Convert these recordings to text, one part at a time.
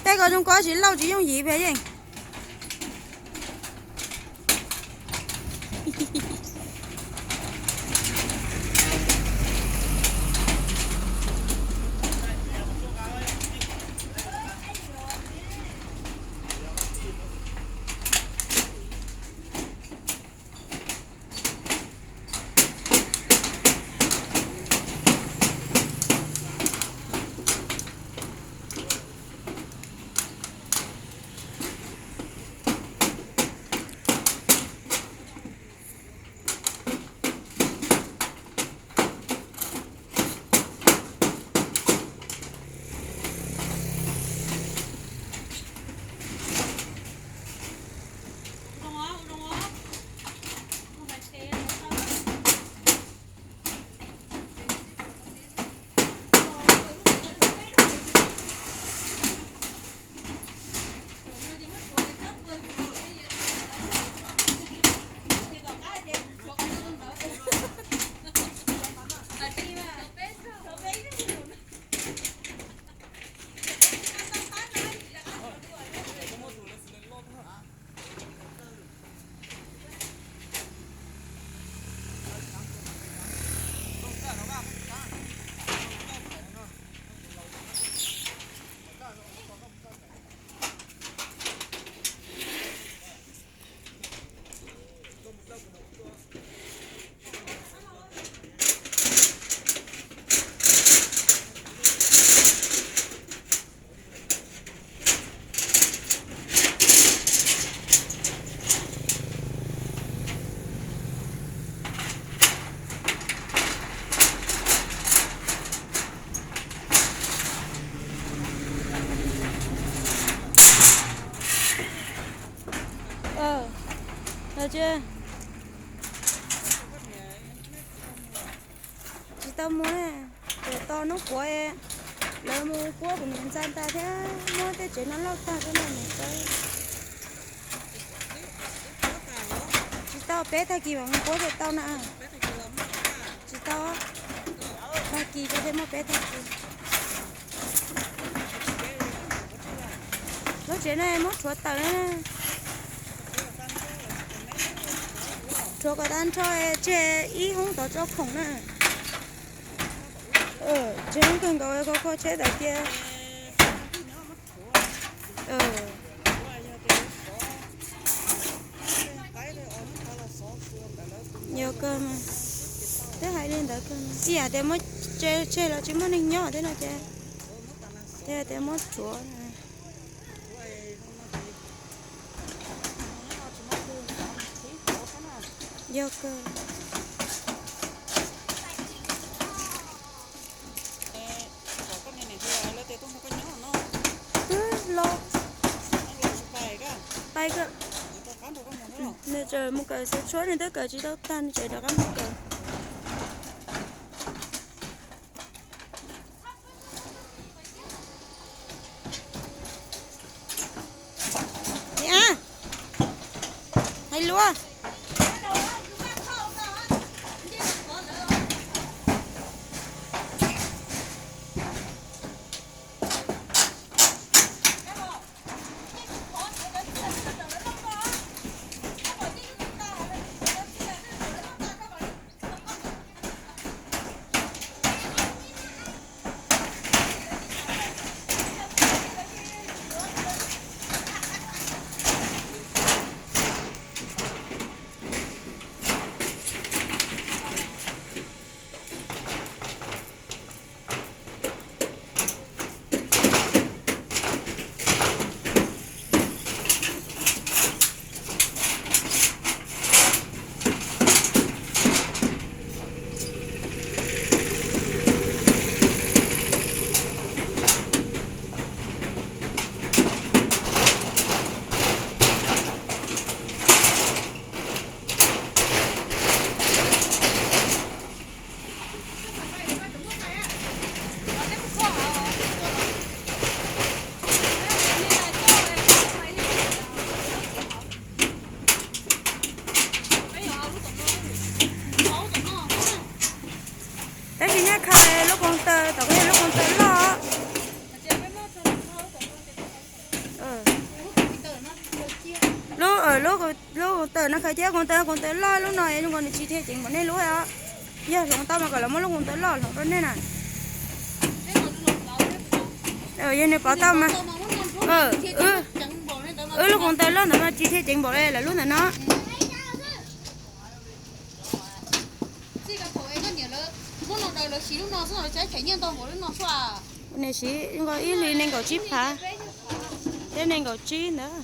Tej ko zoo ko tsis lauj tsis yooj yim pes yeej. Tsis tau muab, tsuas tos hnub puav, lawv mus puab kuv niam ntxa tas thiab muab tej tsev no lauj tag thiab no mus tau. Tsis tau, peb tag kis mam mus puab thiaj tau na. Tsis tau, tag kis ko thiaj muab peb tag kis. Lub tsev no muab rhuav tawm na. Rhuav kom tag nrho tseg ib hoob tod tso khoom na. Tseg hoob kawg nkaus ko kho tsheb tawm cia. Yog kawg mas, twb hais li ntawd kawg, ib yam tias muab tseg los tsis muaj neeg nyob thiab no ces, ces tias muab rhuav. Yog kawg. Twb los, pais kawg. Nws tseem mus kawm xav tshuab, nws twb kawm tsis tau tag, nws tseem rov qab mus kawm. Niam, hais luag. Tom koj yog lub koos taw loj. Lub, lub koos taw no khaws cia koos taw, koos taw loj lub no zoo nkaus nws tsis dhia ceev npaum nej lub os. Yog hloov tau mas kom lawv muab lub koos taw loj hloov rau nej na. Yog nws pov tau mas. Wb lub koos taw loj ntawd mas tsis dhia ceev npaum lawv lub ntawm no. Nws siv nkaus ib hlis nees nkaum tsib phav thiab nees nkaum tsib ntawd.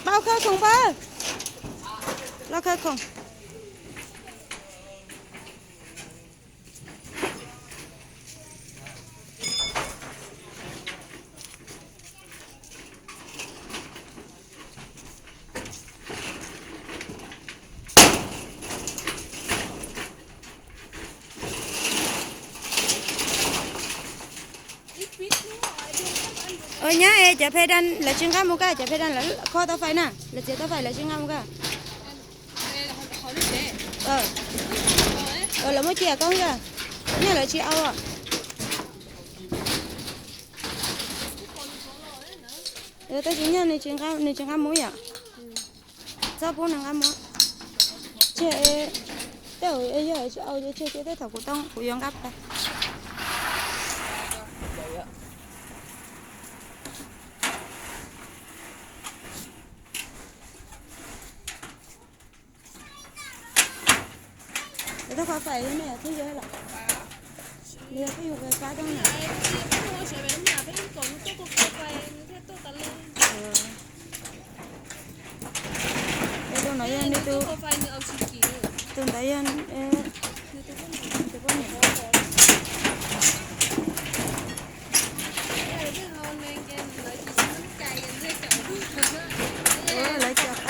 Pab khawb khoom pab. Los khawb khoom. Nyab es cov phe dan lawv tsis nqa mus koj, cov phe dan lawv kho tau fais na, lawv txiav tau fais lawv tsis nqa mus koj. Lawv muab cia koj yog, nyab lawv tsis au. Tab sis nyab nws tsis nqa mus yom. Txhob pub nws nqa mus. Tseg, tej zaum yog tsis au ces tseg, tej thaum kuv tau kuv yuav nqa pas. Lawv tuaj kho fais li ne, twb yog lawm. Nws yog twb yog fais fab rau na. Tus no yog nws tus, tus ntawd yog nws tus poj niam. Lawv cov